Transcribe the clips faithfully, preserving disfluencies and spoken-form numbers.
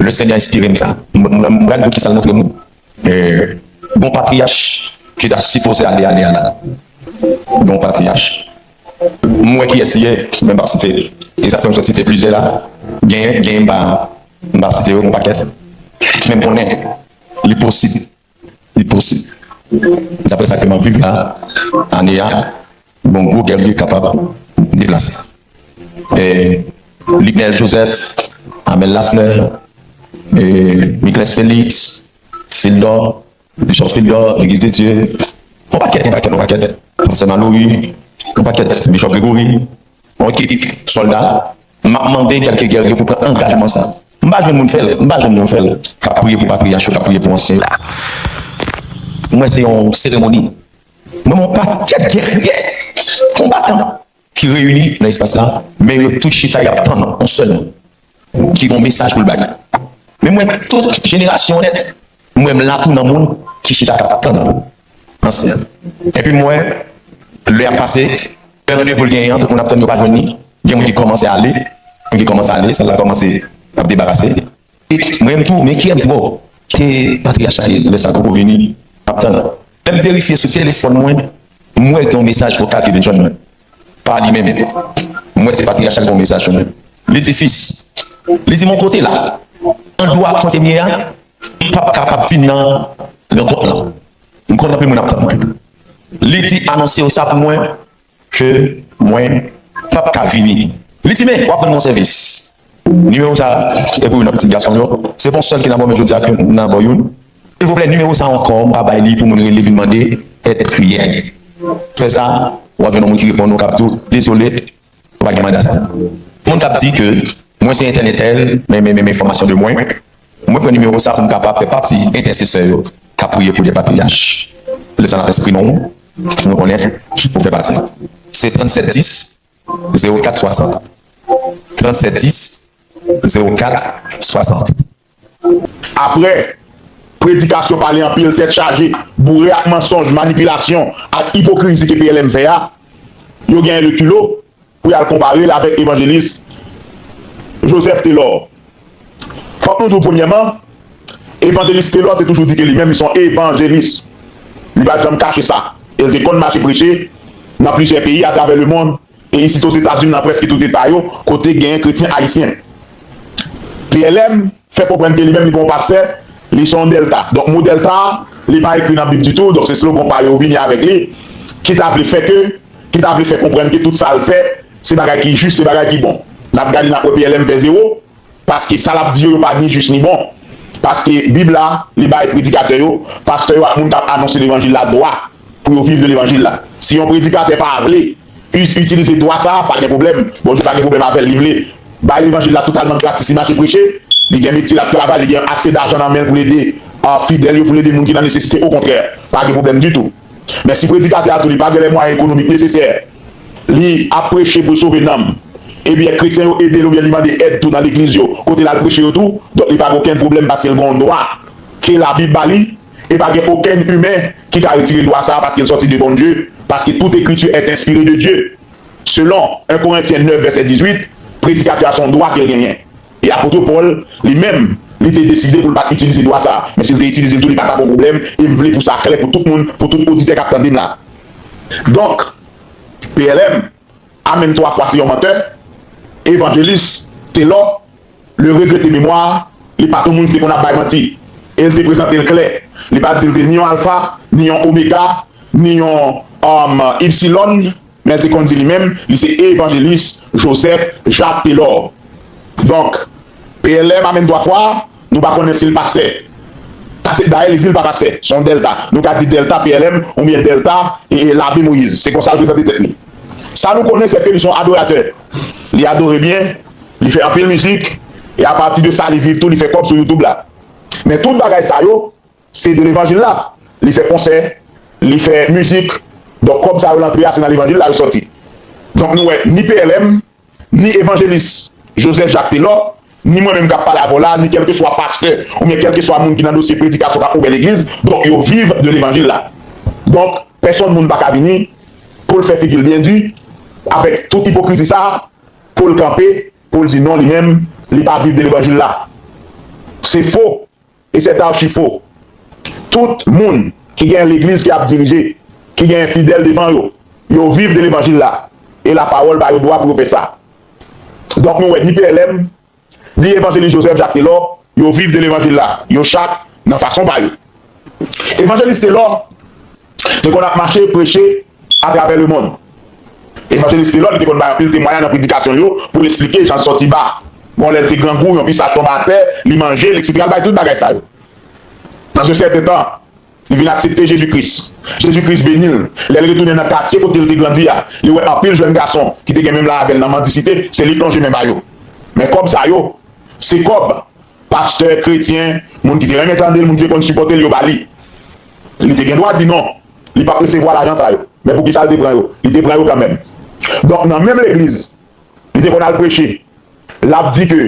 Le Senyè enspire m sa. M, m, m pral di w kisa l montre m. E, gon patriyach ki ta sipoze ale ane a la. Gon patriyach. M wè kiyès li ye, men m p ap site. E sa fè m sot site plizyè la. Genyen, genyen m pa, m pa site yo, gon pakèt. Men m konnen li posib. Li posib. Daprè sa ke m ap viv la, ane a, bon, gwo gè li kapab deplase. E, Lidnel Joseph, Amel Lafleur, e, Miclès Félix, Fildor, Bishop Fildor, Legliz de Dye, yon pakèt, yon pakèt, yon pakèt, Pastè Malory, yon pakèt, Bishop Gregory, yon ekip sòlda, m ap mande kèlke gèrye pou pran angajman sa. M pa jwenn moun fè l, m pa jwenn moun fè l, k ap priye pou patriyach yo, k ap priye pou ansyen yo. Mwen se yon seremoni. Mwen, yon pakèt gèrye, konbatan ki reyini nan espas la, men yo tout chita, y ap tann yon sèl moun ki gen yon mesaj pou l bay. Men mwen, tout jenerasyon nèt, mwen, m la tou nan moun ki chita k ap tann ansyen. Epi mwen, lè ap pase, lè randevou l genyen an, tout moun ap tann, yo pa jwenn li. Gen moun ki kòmanse ale, moun ki kòmanse ale, sal la kòmanse ap debarase. E mwen menm tou, men kiyè m di, bon, ke patriyach sa ye, lè sa poko vini, m ap tann. Lè m verifye sou telefòn mwen, m wè gen yon mesaj vokal ki vin jwenn mwen. Pa li menm. M wè se patriyach la ki voye yon mesaj pou mwen. Li di, Fis, li di, mon kote la, andwa kote m ye a, m p ap kapab vin nan rankont lan. M konn anpil moun ap tann mwen. Li di, anonse yo sa pou mwen, ke mwen p ap ka vini. Li di, men, w ap rann mwen sèvis. Nimewo sa, e pou youn nan pitit gason m yo. Se pa yon sèl ki nan bò m, men jodi a ke m nan bò youn. Silvouplè, nimewo sa ankò, m pa bay li pou moun rele vin mande èd priyè. Fè sa, w ap jwenn yon moun ki reponn ou, k ap di w, dezole, ou pa gen manda sa. Moun k ap di ke mwen se entèl entèl, men, men, men, men enfòmasyon de mwen, mwen pran nimewo sa pou m kapab fè pati entèsesè yo k ap priye pou de patriyach. Lè sa n ap enskri non w, nou konnen ou fè pati. Se trannsèt dis, zewo kat swasant. Trannsèt dis, zewo kat swasant. Apre predikasyon pale anpil, tèt chaje, boure ak mansonj, manipilasyon ak ipokrizi ke P L M fè a, yo genyen le kilo pou y al konpare l avèk evanjelis Joseph Telor. Fòk nou di w, premyèman, evanjelis Telor te toujou di ke li menm li se yon evanjelis. Li pa t janm kache sa. E l te konn mache preche nan plizyè peyi atravè lemonn. E isit Ozetazini, nan prèske tout eta yo, kote genyen kretyen ayisyen. P L M fè konprann ke li menm li pa yon pastè, li se yon dèlta. Donk, mo dèlta a, li pa ekri nan Bib ditou, donk se slogan pa yo vini avèk li, ki ta vle fè ke, ki ta vle fè konprann ke tout sa l fè, se bagay ki jis, se bagay ki bon. N ap gade, n ap wè P L M fè zewo, paske sa l ap di yo, yo pa ni jis ni bon. Paske Bib la, li bay predikatè yo, pastè yo ak moun k ap anonse levanjil la dwa pou yo viv de levanjil la. Si yon predikatè pa vle i-, itilize dwa sa a, pa gen pwoblèm. Bondye pa gen pwoblèm avè l, li vle bay levanjil la totalman gratis, li mache preche, li gen metye l ap travay, li gen ase dajan nan men l pou l ede, a, fidèl yo, pou l ede moun ki nan nesesite. Okontrè, pa gen pwoblèm ditou. Men si predikatè a tou, li pa gen lè mwayen ekonomik nesesè, li ap preche pou l sove nanm, ebyen, kretyen yo ede l oubyen li mande èd tou nan legliz yo, kote l al preche yo tou, donk li pa gen okenn pwoblèm paske l gen yon dwa ke Labib ba li, e pa gen okenn imen ki ka retire dwa sa a paske l sòti de Bondye, paske tout écriture est inspirée de Dieu. Selon en Korentyen nèf vèsè dizuit, predikatè a se yon dwa ke l genyen. E apot Pòl, li menm, li te deside pou l pa t itilize dwa sa a. Men si l te itilize l tou, li pa t ap yon pwoblèm. E m vle pou sa klè pou tout moun, pou tout oditè k ap tande m la. Donk, P L M, amène twa fwa se yon mantè. Evanjelis Telor, le regretté mémoire, li pa t yon moun ki te konn ap bay manti. E l te prezante l klè. Li pa t di l te ni yon alfa, ni yon omega, ni yon, um, ipsilòn, men l te konn di li menm, li se evanjelis Joseph Jacques Telor. Donk, P L M amène twa fwa, nou pa konnen si l pastè. Paske dayè, li di l pa pastè, se yon dèlta. Nou ka di dèlta P L M oubyen dèlta e, e Labe Moyiz. Se konsa l prezante tèt li. Sa nou konnen, se ke li se yon adoratè. Li adore byen, li fè anpil mizik, e apati de sa, li viv tou, li fè kòb sou YouTube la. Men tout bagay sa yo, se de levanjil la. Li fè konsè, li fè mizik. Donk, kòb sa yo l antre a, se nan levanjil la yo sòti. Donk, nou wè, ni P L M, ni evanjelis Joseph Jacques Telor, ni mwen menm k ap pale avè w la, ni kèlkeswa pastè, oubyen kèlkeswa moun ki nan dosye predikasyon k ap ouvè legliz, donk, yo viv de levanjil la. Donk, pèsonn moun pa ka vini pou l fè figi l byen di, avèk tout ipokrizi sa a, pou l kanpe, pou l di non, li menm, li pa viv de levanjil la. Se fo. E c'est archi faux. Tout moun ki gen legliz ki ap dirije, ki gen fidèl devan yo, yo viv de levanjil la. E lapawòl ba yo dwa pou yo fè sa. Donk nou wè ni P L M, ni Evanjelis Joseph Jacques Telor, yo viv de levanjil la. Yo chak nan fason pa yo. Evanjelis Telor te konn ap mache preche atravè lemonn. Evanjelis Telor, li te konn bay anpil temwayaj nan predikasyon l yo pou l esplike jan l sòti ba. Gon lè l te grangou, yon visaj tonbe atè, li manje l, etsetera. L bay tout bagay sa yo. Dans un certain temps, li vin aksepte Jezi Kris. Jezi Kris beni l. Lè l retounen nan katye kote l te grandi a, li wè anpil jèn gason ki te gen menm laj avè l nan mandisite, se li k lonje men ba yo. Men kòb sa yo, se kòb pastè, kretyen, moun ki te renmen tande l, moun ki te konn sipòte l, yo ba li. Li te gen dwa di non, li p ap resevwa lajan sa yo. Men poukisa l te pran yo? Li te pran yo kanmenm. Donk, nan menm legliz, li te konn al preche. L ap di ke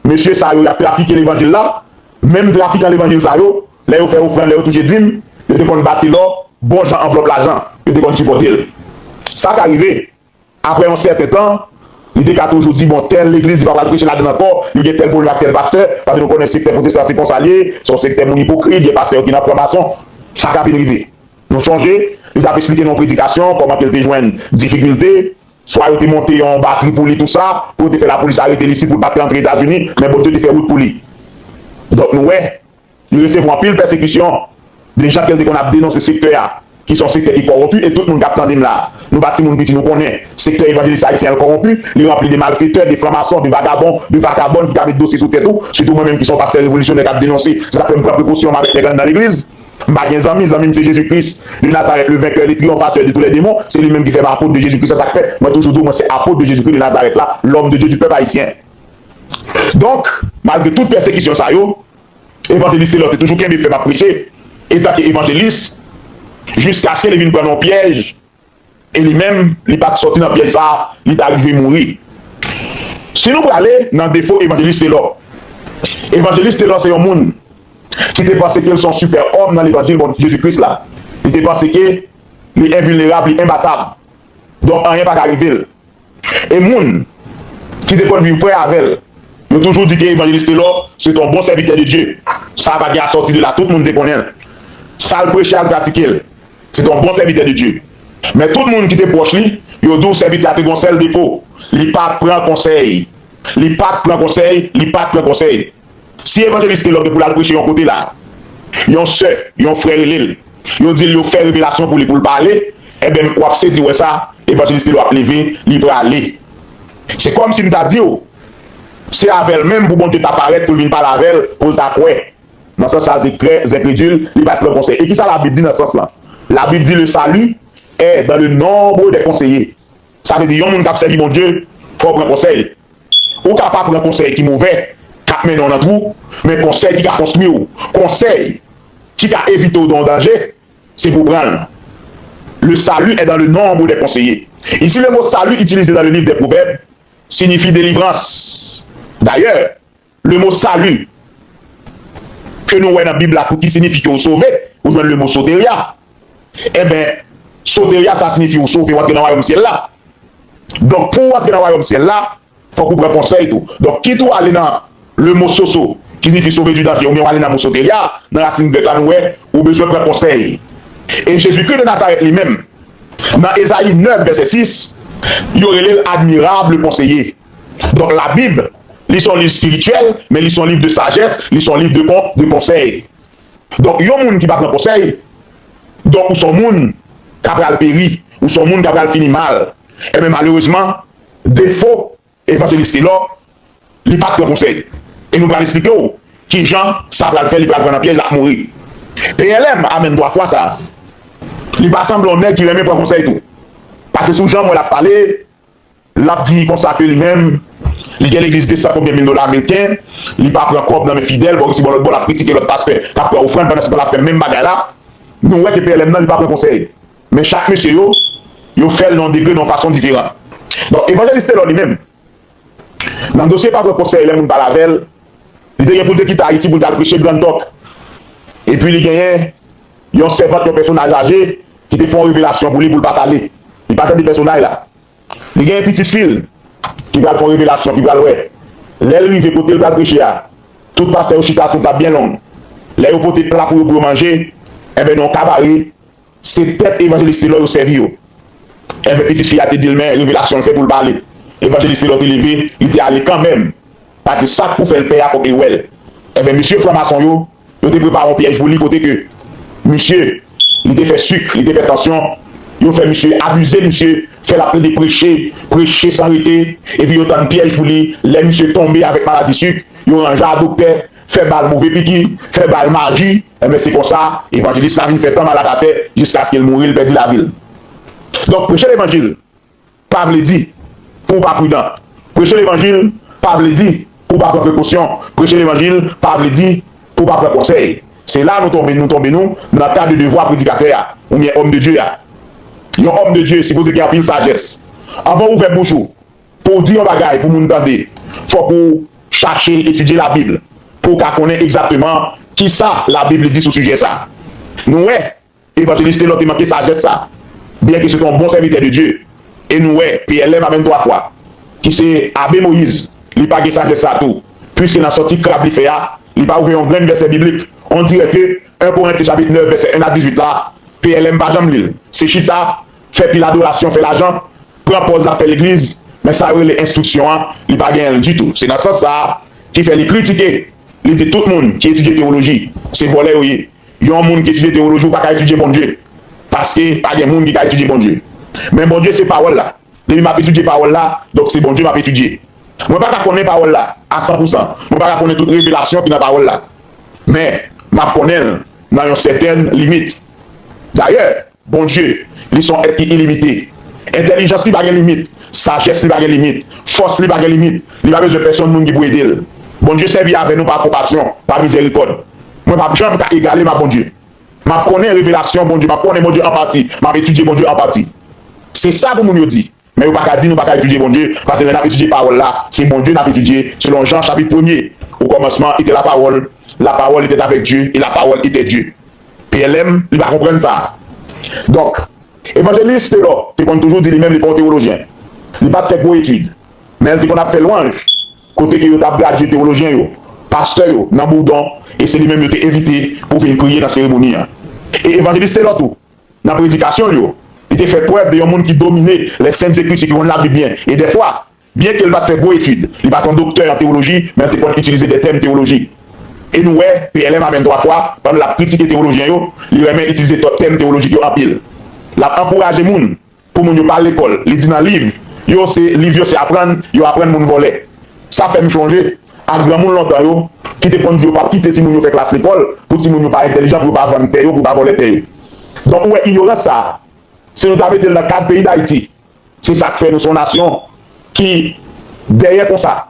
mesye sa yo, y ap trafike levanjil la, menm trafikan levanjil sa yo, lè yo fè ofrann, lè yo touche dim, yo te konn ba Telor bon jan anvlòp lajan, yo te konn sipòte l. Sa ka rive, apre yon sèten tan, li te ka toujou di, bon, tèl legliz, li pa pral preche ladan l ankò, li gen tèl pwoblèm ak tèl pastè, paske nou konnen sektè pwotestan se konsa l ye, se yon sektè moun ipokrit, gen pastè yo ki nan franmason. Sa ka vin rive. Nou chonje, li t ap esplike nan yon predikasyon kòman ke l te jwenn difikilte, swa yo te monte yon batri pou li, tou sa, pou yo te fè lapolis arete l isit pou l pa t ka antre Etazini, men Bondye te fè wout pou li. Donk, nou wè, li resevwa anpil pèsekisyon de jan ke l te konn ap denonse sektè a, ki se yon sektè ki kòwonpi, e tout moun k ap tande m la, nou pa timoun piti, nou konnen sektè evanjelis ayisyen an kòwonpi, li ranpli de malfetè, de franmason, de vagabon, de vakabòn ki ka met dosye sou tèt ou, sitou mwen menm ki se yon pastè revolisyonè k ap denonse, se sa k fè m pran prekosyon m avèk nèg anndan legliz. M pa gen zanmi, zanmi m se Jezi Kris de Nazareth, le vainqueur, le triomphateur de tous les démons. Se li menm ki fè m apot de Jezi Kris. Se sa k fè mwen toujou di w mwen se apot de Jezi Kris de Nazareth la, l'homme de Dieu du peuple haïtien. Donk, malgre tout pèsekisyon sa yo, Evanjelis Telor te toujou kenbe fèm ap preche, etanke evanjelis, jiskaske li vin pran nan yon pyèj, e li menm, li pa t sòti nan pyèj sa a, li t arive mouri. Si nou prale nan defo Evanjelis Telor, Evanjelis Telor se yon moun ki te panse ke l se yon sipè òm nan levanjil Bon Jezi Kris la. Li te panse ke li envilnerab, li enbatab. Donk, anyen pa ka rive l. E moun ki te konn viv prè avè l, yo toujou di ke Evanjelis Telor se te yon bon sèvitè de Dye. Sa pa gen a sòti de la, tout moun te konnen l. Sa l preche a, l pratike l. Se te yon bon sèvitè de Dye. Men tout moun ki te pwòch li, yo di w sèvitè a te gon sèl defo, li pa t pran konsèy. Li pa t pran konsèy, li pa t pran konsèy. Si Evanjelis Telor gen pou l al preche yon kote la, yon sè, yon frè rele l, yo di l yo fè revelasyon pou li pou l pale, enben, w ap sezi wè sa, Evanjelis Telor ap leve, li prale. Se kòmsi m ta di w, se avè l menm pou Bondye ta parèt pou l vin pale avè l, pou l ta kwè. Nan sans sa, l te trè enkredil, li pa t pran konsèy. E kisa Labib di nan sans lan? Labib di, le salut est dans le nombre des conseillers. Sa vle di, yon moun k ap sèvi Bondye, fò w pran konsèy. Ou ka pa pran konsèy ki movè, k ap mennen w nan twou, men konsèy ki ka konstwi w, konsèy ki ka evite w de yon danje, se pou w pran l. Le salut est dans le nombre des conseillers. Ici, le mot salut utilisé dans le livre des Proverbes signifie délivrance. D'ailleurs, le mot salut ke nou wè nan Bib la pou ki siyifi ke w sove, ou jwenn le mo soteria. Enben, soteria sa siyifi ou sove, ou antre nan wayòm syèl la. Donk, pou w antre nan wayòm syèl la, fòk ou pran konsèy tou. Donk, kit ou ale nan le mo soso, ki siyifi sove du danger, oubyen w ale nan mo soteria, nan rasin grèk la, nou wè, ou bezwen pran konsèy. E Jezikri de Nazarèt li menm, nan Ezayi nèf, vèsè sis, yo rele l admirable conseiller. Donk, Labib, li se yon liv espirityèl, men li se yon liv de sajès, li se yon liv de kon-, de konsèy. Donk, yon moun ki pa pran konsèy, donk, ou se yon moun k ap pral peri, ou se yon moun k ap pral fini mal. Enben, malerezman, defo Evanjelis Telor, li pa t pran konsèy. E nou pral esplike w kijan sa pral fè, li pral pran nan pyèj, l ap mouri. P L M, amèn twa fwa sa a, li pa sanble yon nèg ki renmen pran konsèy tou. Paske sou jan m wè l ap pale, l ap di konsa ke li menm, li gen legliz de san konbyen mil dola ameriken, li pa pran kòb nan men fidèl, bò resi bò lòt bò, l ap kritike lòt pastè k ap pran ofrann, pandan se tan l ap fè menm bagay la. Nou wè ke P L M nan, li pa pran konsèy. Men chak mesye yo, yo fè l nan yon degre, nan yon fason diferan. Donk, Evanjelis Telor li menm, nan dosye pa pran konsèy lè moun pale avè l, li te gen pou l te kite Ayiti pou l t al preche Grand Talk. Epi li genyen yon sèvant, yon pèsonaj aje ki te fè yon revelasyon pou li pou l pa t ale. Li pa tande pèsonaj la. Li gen pitit fi l ki pral fè yon revelasyon, ki pral wè. Lè l rive kote l pral preche a, Tout pastè yo chita sou tab byen long. Lè yo pote pla pou yo, pou yo manje, enben, nan yon kabare, se tèt Evanjelis Telor yo sèvi yo. Enben, pitit fi a te di l, men revelasyon l fè pou l pale. Evanjelis Telor te leve, li te ale kanmenm. Paske sa k pou fè l pè a, fòk li wè l. Enben, mesye franmason yo, yo te prepare yon pyèj pou li, kote ke misye, li te fè sik, li te fè tansyon, yo fè misye abize misye, fè l ap plede preche, preche san rete, epi yo tann pyèj pou li, lè misye tonbe avèk maladi sik, yo ranje a doktè, fè ba l move piki, fè ba l maji, enben se konsa, evanjelis la vin fè tan malad atè, jiskaske l mouri, l pèdi lavi l. Donk, preche levanjil pa vle di pou w pa pridan. Preche levanjil pa vle di pou w pa pran prekosyon. Preche levanjil pa vle di pou w pa pran konsèy. Se la nou tonbe, nou tonbe nou nan ka de devwa predikatè a, oubyen òm de Dye a. Yon òm de Dye sipoze gen anpil sajès. Anvan w ouvè bouch ou pou w di yon bagay pou moun tande, fòk ou chache etidye Labib pou w ka konnen egzakteman kisa Labib li di sou sijè sa. Nou wè, Evanjelis Telor te manke sajès sa, byenke se te yon bon sèvitè de Dye. E nou wè, P L M a menm twa fwa, ki se Abe Moyiz, li pa gen sajès sa tou, piske nan sòti krab li fè a, li pa ouvè yon grenn vèsè biblik. On dirè ke en Korentyen chapit nèf vèsè en a dizuit la, P L M pa janm li l. Se chita, fè pil adorasyon, fè lajan, pran pòz l ap fè legliz, men sa yo rele enstriksyon an, li pa genyen l ditou. Se nan sans sa a ki fè li kritike, li di tout moun ki etidye tewoloji, se vòlè yo ye. Yon moun ki etidye tewoloji, ou pa ka etidye Bondye. Paske pa gen moun ki ka etidye Bondye. Men Bondye se pawòl la. Depi m ap etidye pawòl la, donk se Bondye m ap etidye. Mwen pa ka konnen pawòl la a san pou san. Mwen pa ka konnen tout revelasyon ki nan pawòl la. Men, m ap konnen l nan yon sètèn limit. Dayè, Bondye, li se yon èt ki ilimite. Entèlijans li pa gen limit, sajès li pa gen limit, fòs li pa gen limit. Li pa bezwen pèsonn moun ki pou ede l. Bondye sèvi avè nou pa konpasyon, pa mizèrikòd. Mwen p ap janm ka egale m ak Bondye. M ap konnen revelasyon Bondye, m ap konnen Bondye an pati, m ap etidye Bondye an pati. Se sa pou moun yo di. Men yo pa ka di nou pa ka etidye Bondye, paske lè n ap etidye pawòl la, se Bondye n ap etidye, selon Jan chapit premye. Au commencement était la parole, la parole était avec Dieu, et la parole était Dieu. P L M, li pa konprann sa. Donk, Evanjelis Telor te konn toujou di li menm li pa yon tewolojyen. Li pa t fè gwo etid. Men l te konn ap fè lwanj kote ke yo t ap gradye tewolojyen yo, pastè yo, nan Boudon, e se li menm yo te envite pou vin priye nan seremoni an. E Evanjelis Telor tou, nan predikasyon l yo, li te fè prèv de yon moun ki domine les Saintes Écritures, ki konn Labib byen. E dèfwa, byenke l pa t fè gwo etid, li pa t yon doktè an tewoloji, men l te konn itilize de tèm tewolojik. E nou wè, P L M a menm twa fwa, pandan l ap kritike tewolojyen yo, li renmen itilize tò-, tèm tewolojik yo anpil. L ap ankouraje moun pou moun yo pa al lekòl. Li di nan liv yo, se liv yo se aprann, yo aprann moun vòlè. Sa fè m chonje ak granmoun lontan yo ki te konn di yo p ap kite timoun yo fè klas lekòl pou timoun yo pa entèlijan, pou yo pa vann tè yo, pou yo pa vòlè tè yo. Donk, ou wè inyorans sa a, si nou ta mete l nan kad peyi Dayiti, se sa k fè nou se yon nasyon ki dèyè konsa.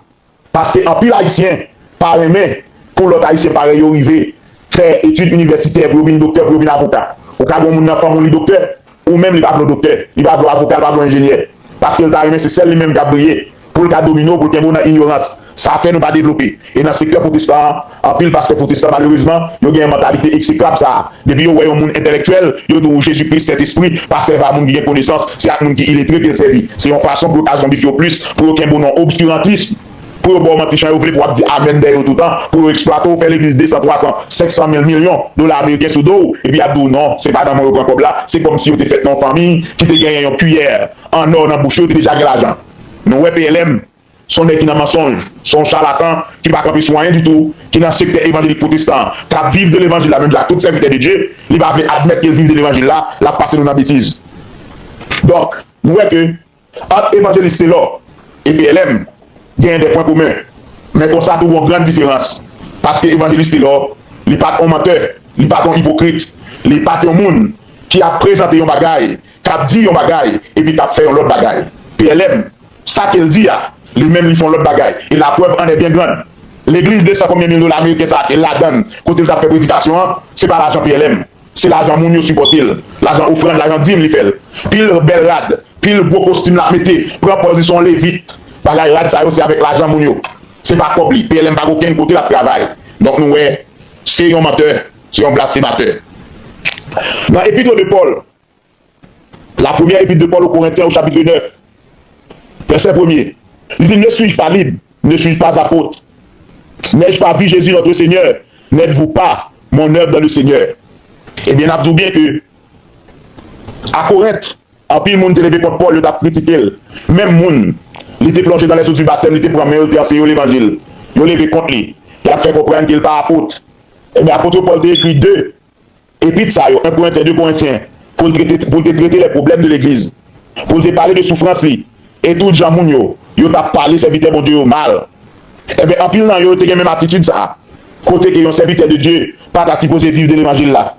Paske anpil Ayisyen pa renmen pou lòt Ayisyen parèy yo rive fè etid inivèsitè, pou yo vin doktè, pou yo vin avoka. Ou ka gen yon moun nan fanmi w li doktè, ou menm li pa vle w doktè, li pa vle w avoka, li pa vle w enjenyè. Paske l ta renmen se sèl li menm k ap briye, pou l ka domine w, pou l kenbe w nan inyorans. Sa fè nou pa devlope. E nan sektè pwotestan an, anpil pastè pwotestan, malerezman, yo gen yon mantalite egzekrab sa a. Depi yo wè yon moun entèlektyèl, yo di w Jezikri, Sentespri pa sèvi a moun ki gen konesans, se ak moun ki iletre ke l sèvi. Se yon fason pou yo ka zonbifye w plis, pou yo kenbe w nan obskirantis, pou yo ba w manti jan yo vle, pou w ap di amèn dèyè yo toutan, pou yo eksplwate w, fè legliz de san, twa san, senk san mil milyon dola ameriken sou do w, epi y ap di w non, se pa nan men w yo pran kòb la, se kòmsi yo te fèt nan yon fanmi ki te genyen yon kiyè an nò nan bouch yo, yo te deja gen lajan. Nou wè P L M, se yon nèg ki nan mansonj, se yon chalatan ki pa kanpe sou anyen ditou, ki nan sektè evanjelik pwotestan, k ap viv de levanjil la, menm jan ak tout sèvitè de Dye, li pa vle admèt ke l viv de levanjil la, l ap pase nou nan betiz. Donk, nou wè ke ant Evanjelis Telor e P L M, genyen de pwen komen. Men konsa tou, gon grann diferans. Paske Evanjelis Telor, li pa t yon mantè, li pa t yon ipokrit, li pa t yon moun ki ap prezante yon bagay, k ap di yon bagay, epi k ap fè yon lòt bagay. P L M, sa ke l di a, li menm li fè yon lòt bagay. E la preuve en est bien grande. Legliz de san konbyen mil dola ameriken sa a ke l ladann, kote l t ap fè predikasyon an, se pa lajan P L M. Se lajan moun yo sipòte l. Lajan ofrann, lajan dim li fè l. Pil bèl rad, pil gwo kostim l ap mete, pran pòz li se yon levit. Bagay rad sa yo se avèk lajan moun yo. Se pa kòb li. P L M pa gen okenn kote l ap travay. Donk nou wè, se yon mantè, se yon blastematè. Nan Epître de Paul, la première épître de Paul aux Corinthiens au chapitre neuf, verset premier, li di, ne suis-je pas libre? Ne suis-je pas apôtre? N'ai-je pas vu Jésus notre Seigneur? N'êtes-vous pas mon œuvre dans le Seigneur? Ebyen, n ap di w byen ke a Korent, anpil moun te leve kont Pòl, yo t ap kritike l. Menm moun, li te plonje dans les eaux du baptême, li te pran men yo, li te anseye yo levanjil. Yo leve kont li. Y ap fè konprann ke l pa apot. Ebyen, apot Pòl te ekri de epit sa yo, en Korentyen, de Korentyen, pou l trete, pou l te trete lè pwoblèm de legliz, pou l te pale de soufrans li, e tout jan moun yo, yo t ap pale sèvitè Bondye yo mal. Ebyen, anpil nan yo, yo te gen menm atitid sa a, kote ke yon sèvitè de Dye pa ta sipoze viv de levanjil la.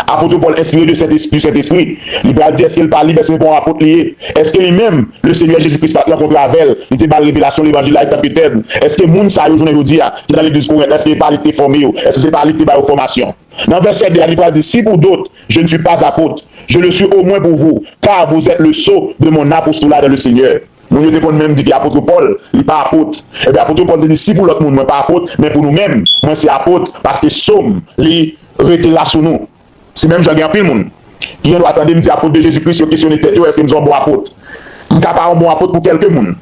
Apot Pòl enspire de Sentespri, Sentespri, li pral di, èske l pa lib, èske l pa yon apot li ye? Èske li menm, le Senyè Jezi Kris pa t rankontre avè l, li te ba l revelasyon levanjil la etanke tèn? Èske moun sa yo, jounen jodi a, ki nan legliz Korent, èske se pa li ki te fòme yo? Èske se pa li ki te ba yo fòmasyon? Nan vèsè de a, li pral di, si pour d'autres, je ne suis pas apôtre, je le suis au moins pour vous, car vous êtes le sceau de mon apostolat dans le Seigneur. Moun yo te konn menm di ke apot Pòl, li pa apot. Ebyen, apot Pòl te di, si pou lòt moun, mwen pa apot, men pou nou menm, mwen se apot, paske sceau m, li rete la sou nou. Se menm jan gen anpil moun ki gen dwa tande m di apot de Jezi Kris, yo kesyone tèt yo, èske m se yon bon apot? M ka pa yon bon apot pou kèlke moun.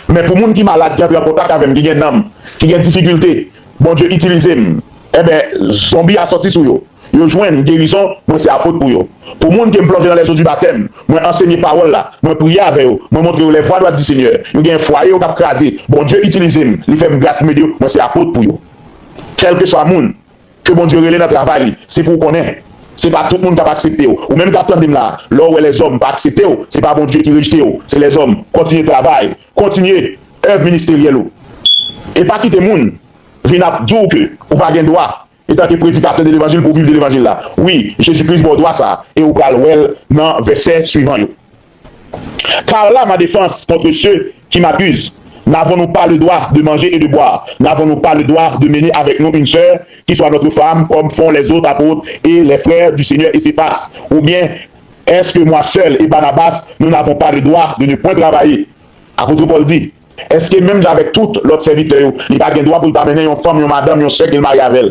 Men pou moun ki malad, ki antre an kontak avè m, ki gen nanm, ki gen difikilte, Bondye itilize m. Enben, zonbi a sòti sou yo. Yo jwenn gerizon, mwen se apot pou yo. Pou moun ke m plonje nan lèzo di batèm, mwen ansenye pawòl la, mwen priye avè yo, mwen montre yo les voies droites du Seigneur. Yo gen fwaye yo k ap kraze. Bondye itilize m, li fè m gras pou m ede yo, mwen se apot pou yo. Kèlkeswa moun ke Bondye rele nan travay li, se pou w konnen, se pa tout moun k ap aksepte w. Ou menm k ap tande m la, lè w wè lèzòm pa aksepte w, se pa Bondye ki rejte w, se lèzòm. Kontinye travay, kontinye èv ministeryèl ou. E pa kite moun vin ap di w ke ou pa gen dwa, etanke predikatè de levanjil, pou w viv de levanjil la. Wi, Jezi Kris ba w dwa sa a, e ou pral wè l nan vèsè swivan yo. Car là ma défense contre ceux qui m'accusent. N'avons-nous pas le droit de manger et de boire? N'avons-nous pas le droit de mener avec nous une sœur qui soit notre femme, comme font les autres apôtres et les frères du Seigneur et s'effacent? Ou bien, est-ce que moi seul et Barnabas, nous n'avons pas le droit de ne point travailler? Apot Pòl di, èske menm jan avèk tout lòt sèvitè yo, li pa gen dwa pou l ta mennen yon fanm, yon madanm, yon sè ke l marye avè l?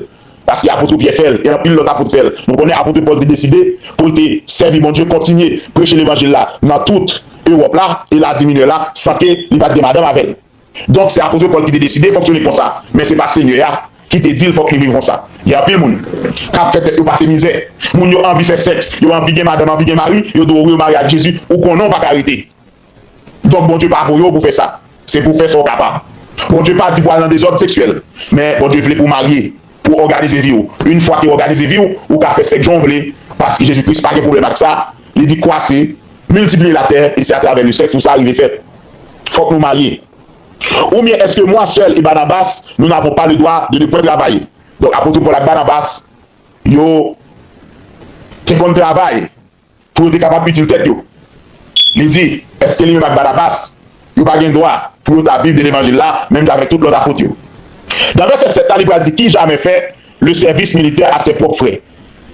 Paske apot Pyè fè l, e anpil lòt apot fè l. Nou konnen apot Pòl te deside pou l te sèvi Bondye, kontinye preche levanjil la nan tout Ewòp la e Lazi Minyè la, san ke li pa t gen madanm avè l. Donk, se apot Pòl ki te deside fonksyone konsa. Men se pa Senyè a ki te di l fòk li viv konsa. Gen anpil moun k ap fè tèt yo pase mizè. Moun yo anvi fè sèks, yo anvi gen madanm, anvi gen mari, yo di w wi, yo marye ak Jezi, ou konnen w pa ka rete. Donk, Bondye pa voye w pou fè sa. Se pou w fè sa w kapab. Bondye pa di pou w al nan dezòd seksyèl. Men Bondye vle pou w marye, pou w òganize vi w. Yon fwa ke w òganize vi w, ou ka fè sèks jan w vle, paske Jezi Kris pa gen pwoblèm ak sa. Li di, croissez, multipliez la terre, et c'est à travers le sexe pou sa rive fèt. Fòk nou marye. Ou bien est-ce que moi seul et Barnabas, nous n'avons pas le droit de ne point travailler? Donk, apot Pòl ak Barnabas, yo te konn travay pou yo te kapab itil tèt yo. Li di, èske li menm ak Banabas, yo pa gen dwa pou yo ta viv de levanjil la, menm jan avèk tout lòt apot yo? Nan vèsè sèt la, li pral di, qui jamais fait le service militaire à ses propres frères?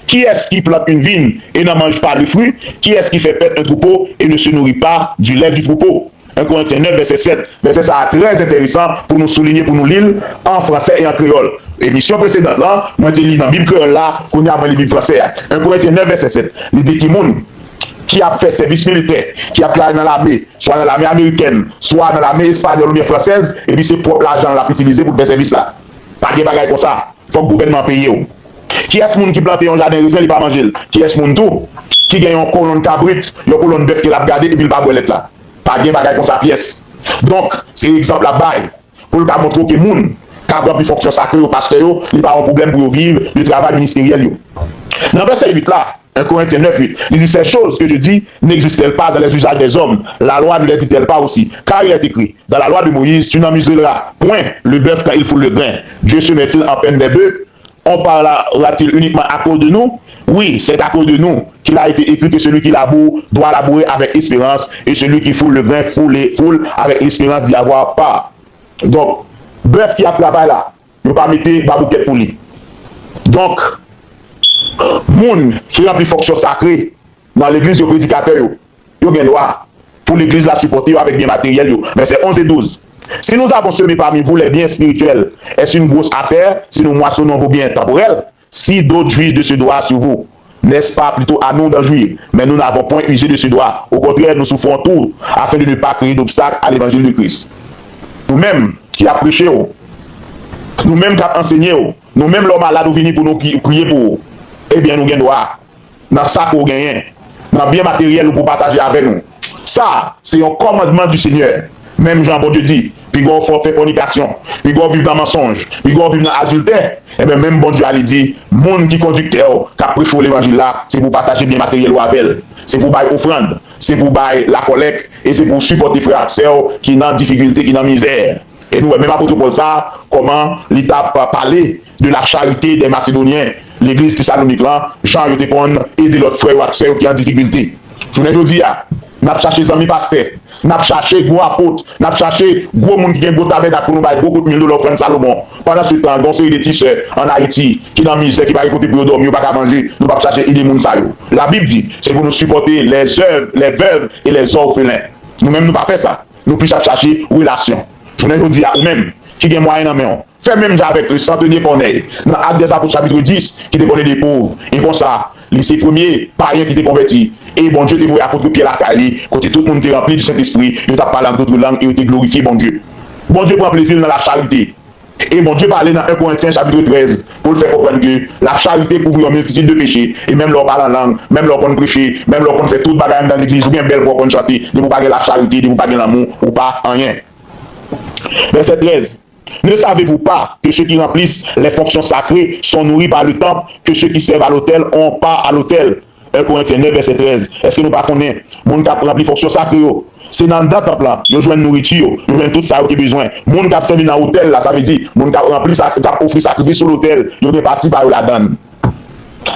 Qui est-ce qui plante une vigne et n'en mange pas le fruit? Qui est-ce qui fait paître un troupeau et ne se nourrit pas du lèf du troupeau? En Korentyen nèf, vèsè sèt. Vèsè sa a trè enteresan pou nou soulinye, pou nou li l an fransè e an kreyòl. Emisyon presedan lan, mwen te li nan Bib kreyòl la, kounye a mwen li Bib fransè a. En Korentyen nèf, vèsè sèt. Li di ki moun ki ap fè sèvis militè, ki ap travay nan lame, swa nan lame amerikèn, swa nan lame espanyòl oubyen fransèz, epi se pwòp lajan l ap itilize pou l fè sèvis la. Pa gen bagay konsa. Fòk gouvènman an peye w. Kiyès moun ki plante yon jaden rezen, li pa manje l? Kiyès moun tou ki gen yon kolonn kabrit, yon kolonn bèf ke l ap gade epi l pa bwè lèt la? Pa gen bagay konsa pyès. Donk, se egzanp l ap bay pou l ka montre w ke moun k ap ranpli fonksyon sakre yo, pastè yo, li pa yon pwoblèm pou yo viv de travay ministeryèl yo. Nan vèsè uit la, en Korentyen nèf uit, li di, ces choses que je dis n'existent pas dans les usages des hommes, la loi ne les dit-elle pas aussi? Car il est écrit, dans la loi de Moïse, tu n'amuseras point le bœuf quand il foule le grain. Dieu se met-il en peine des bœufs? On parlera-t-il uniquement à cause de nous? Oui, c'est à cause de nous qu'il a été écrit que celui qui laboure doit labourer avec espérance, et celui qui foule le grain foule, foule avec l'espérance d'y avoir part. Donk, bèf ki ap travay la, yo pa mete baboukèt pou li. Donk, moun ki ranpli fonksyon sakre nan legliz yo, predikatè yo, yo gen dwa pou legliz la sipòte yo avèk byen materyèl yo. Vèsè onz e douz. Si nous avons semé parmi vous les biens spirituels, est-ce une grosse affaire si nous moissonnons vos biens temporels? Si d'autres jouissent de ce droit sur vous, n'est-ce pas plutôt à nous d'en jouir? Mais nous n'avons point usé de ce droit. Au contraire, nous souffrons tout afin de ne pas créer d'obstacle à l'évangile de Christ. Nou menm ki ap preche w, Nou menm k ap ansenye w, nou menm lè w malad ou vini pou nou ki- priye pou ou, ebyen nou gen dwa nan sa ke w genyen, nan byen materyèl ou pou pataje avè nou. Sa, se yon kòmandman du Senyè. Menm jan Bondye di, piga w fè w fè fònikasyon, piga w viv nan mansonj, piga w viv nan adiltè, ebyen menm Bondye a li di, moun ki kondiktè w, k ap preche w levanjil la, se pou w pataje byen materyèl ou avè l, se pou w bay ofrann, se pou w bay lakòlèk, e se pou w sipòte frè ak sè w ki nan difikilte, ki nan mizè. E nou wè menm apot Pòl sa, kòman li t ap pale de la charité des Macédoniens, legliz Tesalonik lan, jan yo te konn ede lòt frè yo ak sè yo ki an difikilte. Jounen jodi a, n ap chache zanmi pastè, n ap chache gwo apot, n ap chache gwo moun ki gen gwo tabènak pou nou bay gwo kout mil dola ofrann Salomon. Pandan se tan, gen yon seri de ti sè ann Ayiti ki nan mizè, ki pa gen kote pou yo dòmi, yo pa ka manje, nou p ap chache ede moun sa yo. Labib di, se pou nou sipòte les veuves, les veuves et les orphelins. Nou menm, nou pa fè sa. Nou plis ap chache relasyon. Jounen jodi a, ou menm ki gen mwayen nan men w, fè menm jan avèk le centenier Corneille nan Actes des Apôtres chapitre dis, ki te konnen de pòv. E konsa, li se premye payen ki te konvèti. E Bondye te voye apot Pyè lakay li, kote tout moun te ranpli di Sentespri, yo t ap pale an dòt lang e yo te glorifye Bondye. Bondye pran plezi l nan lacharite. E Bondye pale nan en Korentyen chapitre trèz pou l fè konprann ke lacharite kouvri yon miltitid de peche, e menm lè w pale an lang, menm lè w konn preche, menm lè w konn fè tout bagay anndan legliz, ou gen bèl vwa w konn chante, depi w pa gen lacharite, depi w pa gen lanmou, ou pa anyen. Vèsè trèz. Ne savez-vous pas que ceux qui remplissent les fonctions sacrées sont nourris par le temple, que ceux qui servent à l'autel ont part à l'autel? En Korentyen nèf, vèsè trèz. Èske nou pa konnen moun k ap ranpli fonksyon sakre yo, se nan anndan tanp lan yo jwenn nouriti yo, yo jwenn tout sa yo te bezwen? Moun k ap sèvi nan otèl la, sa vle di moun k ap ranpli sa, k ap ofri sakrifis sou lotèl, yo gen pati pa yo ladan l.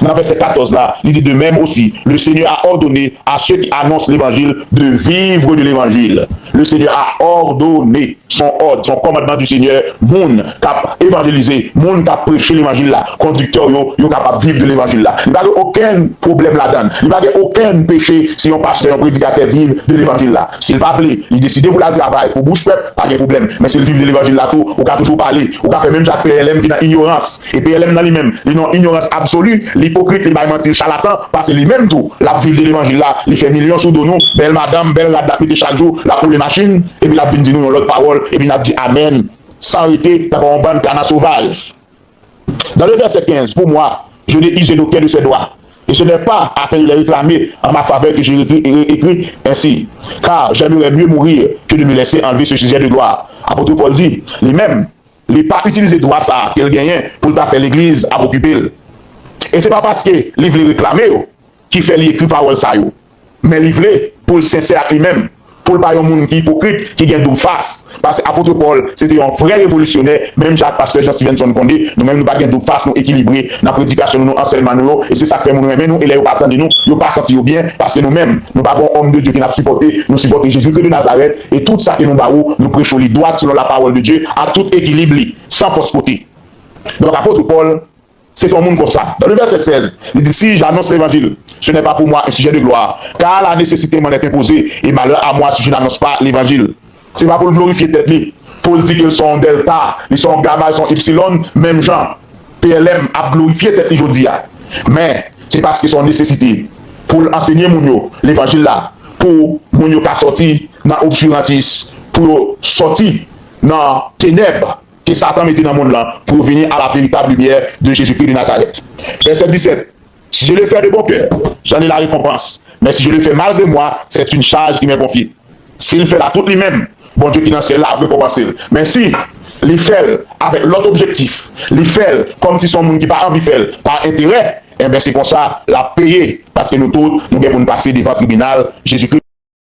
Nan vèsè katòz la, li di, de même aussi, le Seigneur a ordonné à ceux qui annoncent l'évangile de vivre de l'évangile. Le Seigneur a ordonné, son ordre, son commandement du Seigneur, moun k ap evanjelize, moun k ap preche levanjil la, kondiktè yo, yo kapab viv de levanjil la. Li pa gen okenn pwoblèm ladan l. Li pa gen okenn peche si yon pastè, yon predikatè viv de levanjil la. Si l pa vle, li deside pou l al travay pou bouch pèp, pa gen pwoblèm. Men si l viv de levanjil la tou, ou ka toujou pale, ou ka fè menm jan ak P L M ki nan inyorans. E P L M nan li menm, li nan yon inyorans absoli, li ipokrit, li bay manti, li chalatan, paske li menm tou, l ap viv de levanjil la, li fè milyon sou do nou, bèl madanm, bèl rad l ap mete chak jou, l ap woule machin, epi l ap vin di nou yon lòt pawòl, epi n ap di amèn, san rete, tankou yon bann kana sovaj. Dans le verset quinze, pour moi, je n'ai usé d'aucun de ces droits. Et ce n'est pas afin de les réclamer en ma faveur que j'ai écrit, écrit ainsi. Car j'aimerais mieux mourir que de me laisser enlever ce sujet de gloire. Apot Pòl di, li menm, li pa itilize dwa sa a ke l genyen pou l ta fè legliz ap okipe l. E se pa paske li vle reklame yo ki fè li ekri pawòl sa yo, men li vle pou l sensè ak li menm, pou l pa yon moun ki ipokrit, ki gen doub fas. Paske apot Pòl, se te yon vrè revolisyonè, menm jan ak pastè Jean Stevenson Condé, nou menm nou pa gen doub fas, nou ekilibre nan predikasyon nou, nan ansèyman nou yo, e se sa k fè moun renmen nou, e lè yo pa tande nou, yo pa santi yo byen, paske nou menm, nou pa gen yon òm de Dye ki n ap sipòte, nou sipòte Jezikri de Nazarèt, e tout sa ke nou ba ou, nou preche w li dwat selon la parole de Dieu, ak tout ekilib li, san fòs kote. Donk, apot Pòl, se te yon moun konsa. Dans le verset seize, li di, si j'annonce l'évangile, ce n'est pas pour moi un sujet de gloire, car la nécessité m'en est imposée, et malheur à moi si je n'annonce pas l'évangile. Se pa pou l glorifye tèt li, pou l di ke l se yon dèlta, li se yon gama, li se yon ipsilon, menm jan P L M ap glorifye tèt li jodi a. Men, se paske se yon nesesite pou l ansenye moun yo levanjil la, pou moun yo ka sòti nan obskirantis, pou yo sòti nan tenèb ke Satan mete nan mond lan, pou yo vini à la véritable lumière de Jésus-Christ de Nazareth. Verset dix-sept. Si je le fais de bon cœur, j'en ai la récompense. Mais si je le fais malgré moi, c'est une charge qui m'est confiée. Si l fè l a tout li menm, Bondye ki nan syèl la ap rekonpanse l. Men si li fè l avèk lòt objektif, li fè l kòmsi se yon moun ki pa anvi fè l, pa enterè, enben se konsa l ap peye, paske nou tout, nou gen pou n pase devan tribinal Jezikri.